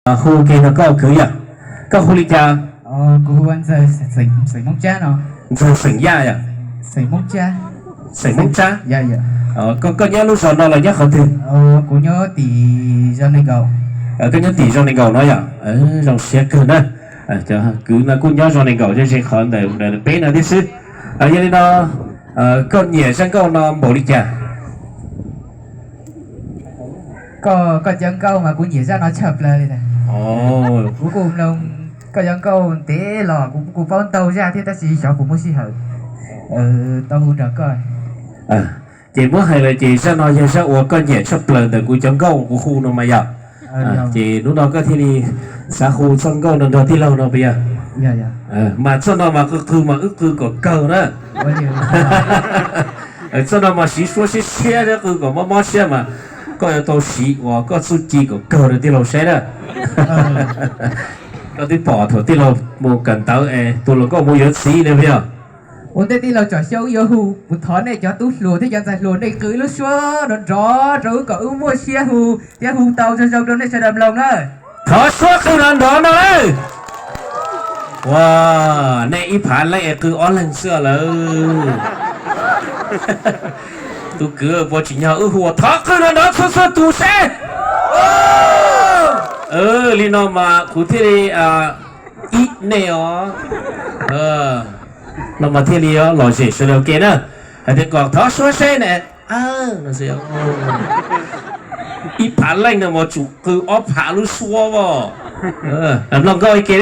Hu kiag no koj kwv yom. Koj hu li cas? Ntxawg xeem Moob Tsab no. Ntxawg xeem Yaj yom? Xeem Moob Tsab. Koj nyob lub zos no los nyob qhov twg? Kuv nyob tim zos Nees Nkaum. Koj nyob tim zos Nees Nkaum no yom? Zoo siab kawg na. Kwv no kuj nyob zos Nees Nkaum ze ze qhov ntawm peb no thiab xwb. Yog li no, koj nyiam zaj nkauj no npaum li cas? Koj cov nkauj mas kuv nyiam zaj no tshaj plaws li ntag. Kuv kuj mloog koj cov nkauj ntev los kuv kuj paub ntau zaj thiab tab sis xyov puas muaj sij hawm tau hu nrog koj. Ces muab hais lawm ces zaj no yog zaj uas koj nyiam tshaj plaws ntawm kuv cov nkauj kuv hu no mas yom. Ces hnub no koj thiaj li xav hu txoj nkauj no nrog tij laug no puas yog? Mas txoj no mas qw qw mas wb qw kom kawg na. Txoj no mas siv suab siab siab thiab qw kom mob mob siab mas koj yuav tau siv uas koj txuj ci kom kawg rau tij laug saib na. Koj twb pom thaum tij laug mus kawm ntawv es tus hluas nkauj mus yuav txiv ne puas yog? Ua ntej tij laug tsom xyoo wb yuav hu, kuv thov nej cov tub hluas thiab cov ntxhais hluas nej qw lub suab nrov nrov rau wb kom wb muaj siab hu thiab hu tau zoo zoo rau nej sawv daws mloog na. Thov suab qw nrov nrov no lawm. Ua, nej ib phav leej es qw ob leeg xwb lawm. Tus kwv puas tsim nyog wb hu thov qw nrov nrov txhua txhua tus seb. Li no mas kuv thiaj li ib nej os. No mas thiaj li lom zem sawv daws ke na. Hais tias kom thov suab seb ne. Ib phav leej no mas tsum qw ob phav lub suab os. Mloog nkauj ib ke,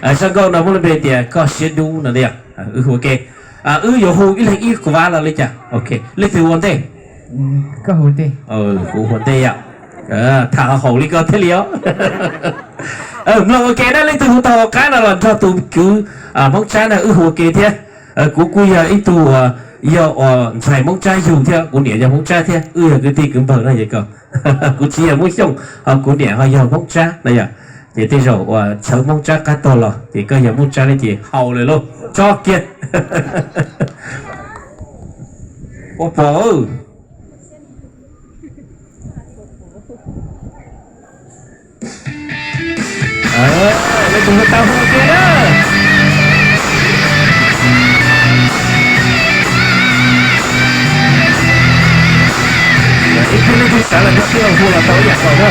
zaj nkauj no muaj lub npe tias koj siab dub no tiag. Wb hu ua ke, wb yuav hu ib leeg ib kuv vab los li cas? Leej twg ua ntej? Kuv hu ntej yom. Tham haum li koj thiaj li os. Mloog ua ke na, leej twg hu tau hauv qab no los nrog tus kwv Hmoob Tsab na wb hu ua ke thiab. Kuv kuj yog ib tug uas yog ntxhais Hmoob Tsab yug thiab, kuv niam yog Hmoob Tsab thiab, wb yog kwv tij kwv npawg no es ko. Kuv txiv yog Hmoob Xyooj, ho kuv niam ho yog Hmoob Tsab no yom. Ces tej zaum uas txhawv Hmoob Tsab qab tuag los ces koj yog Hmoob Tsab ne ces haum lawm lauj, tso kiag. Ua pom. Leej twg hu tau hu ua ke na. Ib pliag leej twg xav los nrog tij laug hu los tau ib yam nkaus na.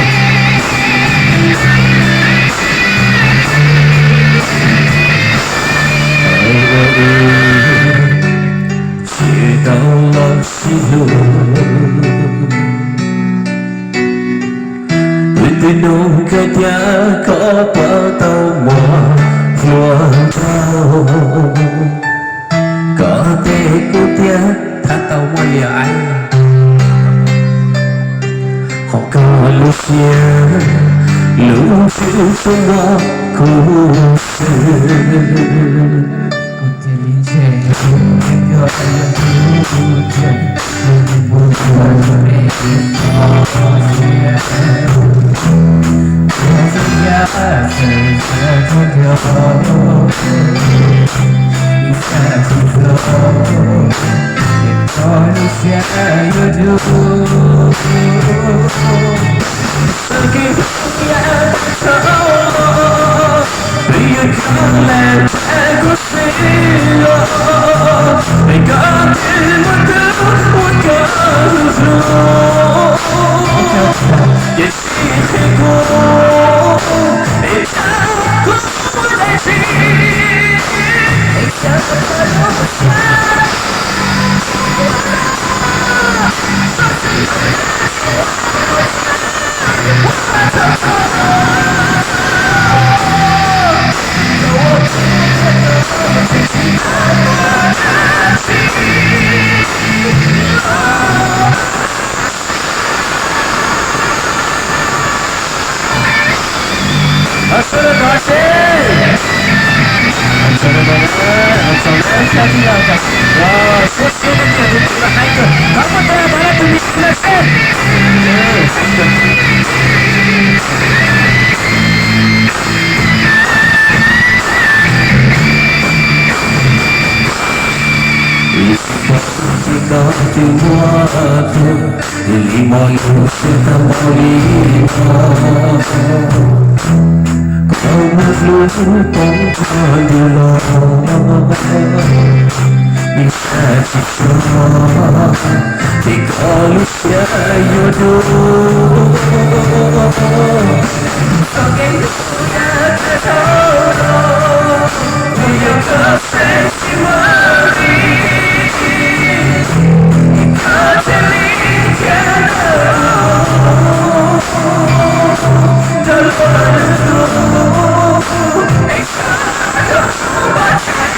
Tsis tau los sib hlub, twb twb nug kawg tias koj puas tau muaj hluas nraug, koj teb kuv tias thab tau muaj liam aib, ho koj lub siab lub ntsws tsuas muaj kuv xwb. Li mos lus sib tag npaum li no. lub poob qho ntws los, ib sab tsis tso, ces koj lub siab yuav dua. Txoj kev hlub yog tag dhau los, kuv yuav koj txhais tsis muaj li. Koj cia li khiav ntawm, rau luag lwm tus, es koj rov pov tseg.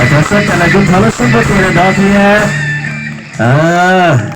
Cov xav tas los kuv thov lub suab npuaj tes los dov thiab.